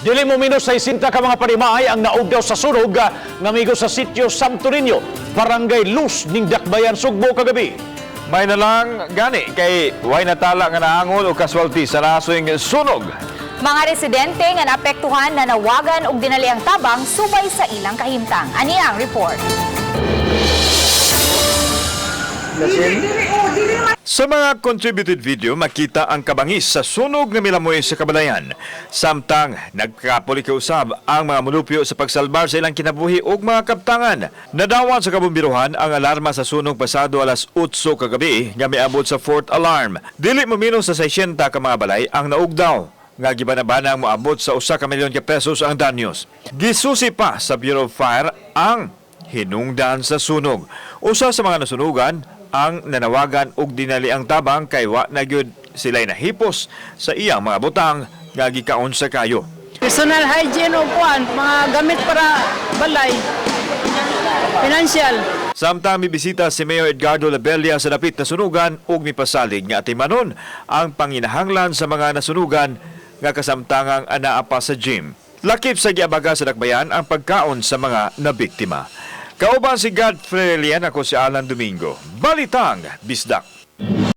Dili mo minus 60 ka mga panimahay ang naugdaw sa sunog nga migo sa sitio Santo Niño, Barangay Luz ning Dakbayan, Sugbo kagabi. May na lang gani kay way natala nga naangol o casualty sa nasoing sunog. Mga residente nga naapektuhan, nanawagan og dinali ang tabang subay sa ilang kahimtang. Ani ang report. Sa mga contributed video, makita ang kabangis sa sunog nga milamoy sa kabalayan. Samtang nagkapulikiusab ang mga mulupyo sa pagsalbar sa ilang kinabuhi ug mga kaptangan. Nadawat sa kabumbiruhan ang alarma sa sunog pasado alas 8 kagabi nga miabot sa fourth alarm. Dili mo minus sa 600 ka mga balay ang naugdaw nga gibanabanang moabot sa 1 ka milyon ka pesos ang danyos. Gisusi pa sa Bureau of Fire ang hinungdan sa sunog. Usa sa mga nasunugan ang nanawagan og dinali ang tabang kay wa na gyud sila'y nahipos sa iyang mga butang nga gikaon sa kayo. Personal hygiene o kuan, mga gamit para balay. Financial. Samtang mibisita si Mayor Edgardo Labella sa dapit na sunugan ug mipasalig nga atimanon ang panginahanglan sa mga nasunugan nga kasamtangang anaa pa sa gym. Lakip sa giabaga sa Dakbayan ang pagkaon sa mga nabiktima. Kauban si Godfrey Relian, ako si Alan Domingo. Balitang Bisdak.